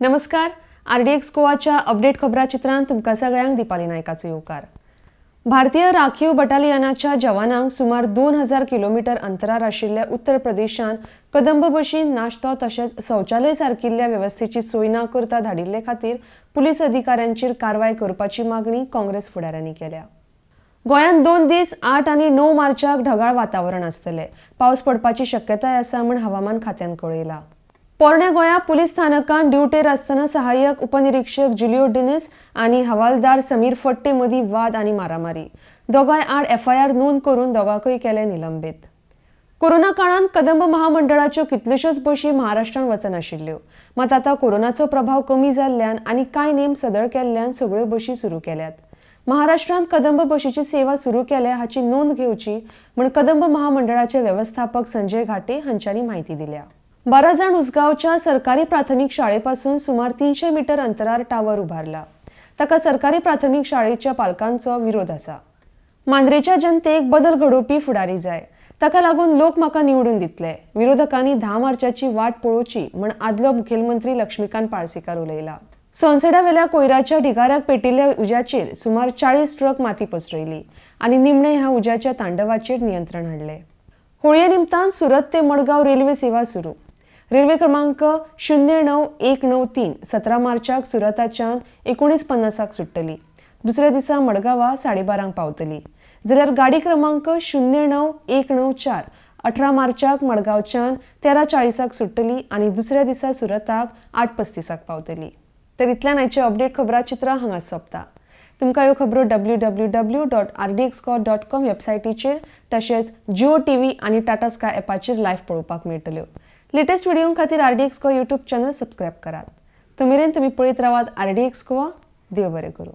नमस्कार, RDX गोवाच्या update खबराचित्रांत तुमकां सगळ्यांक दीपाली नायकाचो येवकार. भारतीय राखीव बटालियनाच्या जवानांक सुमार 2000 किलोमीटर अंतरार आशिल्ल्या उत्तर प्रदेशांत कदंब बशीन नाश्तो तशेंच शौचालय सारकिल्ल्या वेवस्थेची सोय ना करता धाडिल्ले खातीर पुलीस अधिकाऱ्यांचेर कारवाय करपाची मागणी काँग्रेस फुडाऱ्यांनी केल्या. गोंयांत 2 दीस 8 आनी 9 मार्चाक ढगाळ वातावरण आसतलें. पावस पडपाची शक्यताय आसा म्हूण हवामान खात्यान कळयलां. पोरण्या गोंया पुलीस स्थानकान ड्युटेर आसतना सहाय्यक उपनिरीक्षक जुलियो डिनिस आनी हवालदार समीर फट्टे मदीं वाद आनी मारामारी. दोगांय आड एफआयआर नोंद करून दोगांकय केले निलंबीत. कोरोना काळांत कदंब महामंडळाच्यो कितल्योश्योच बशी महाराष्ट्रांत वचनाशिल्ल्यो. मात आतां कोरोनाचो प्रभाव कमी जाल्ल्यान आनी कांय नेम सदळ केल्ल्यान सगळ्यो बशी सुरू केल्यात. महाराष्ट्रांत कदंब बशीची सेवा सुरू केल्या हाची नोंद घेवची म्हूण कदंब महामंडळाचे वेवस्थापक संजय घाटे हांच्यांनी म्हायती दिल्या. 12 जाण उसगांवच्या सरकारी प्राथमीक शाळेपासून सुमार 300 मीटर अंतरार टावर उबारला. ताका सरकारी प्राथमीक शाळेच्या पालकांचो विरोध आसा. मांद्रेच्या जनतेक बदल घडोवपी फुडारी जाय. ताका लागून लोक म्हाका निवडून दितले. विरोधकांनी 10 मार्चाची वाट पळोवची म्हण आदलो मुखेलमंत्री लक्ष्मीकांत पार्सेकार उलयला. सोनसडावेल्या कोयराच्या ढिगाऱ्याक पेटिल्ल्या उज्याचेर सुमार 40 ट्रक माती पसरयली आनी निमणे ह्या उज्याच्या तांडवाचेर नियंत्रण हाडलें. होळये निमतान सुरत ते मडगांव रेल्वे सेवा सुरू. रेल्वे क्रमांक 09193 17 मार्चाक सुरताच्यान 19:50 सुट्टली. दुसऱ्या दिसा मडगांवा 12:30 पावतली. जाल्यार गाडी क्रमांक 09194 18 मार्चाक मडगांवच्यान 13:40 सुट्टली आनी दुसऱ्या दिसा सुरताक 8:35 पावतली. तर इतल्यान आयचे अपडेट खबराचित्र हांगा सोंपता. तुमकां ह्यो खबरो www.rdxgoa.com वेबसायटीचेर तशेंच जिओ टीव्ही आनी टाटा स्काय एपाचेर लायव्ह पळोवपाक मेळटल्यो. लेटेस्ट व्हिडिओ खातीर RDX Goa YouTube channel subscribe करात. तो मेरेन तुमी पळयत रावात आरडीएक्स गोवा. देव बरें करूं.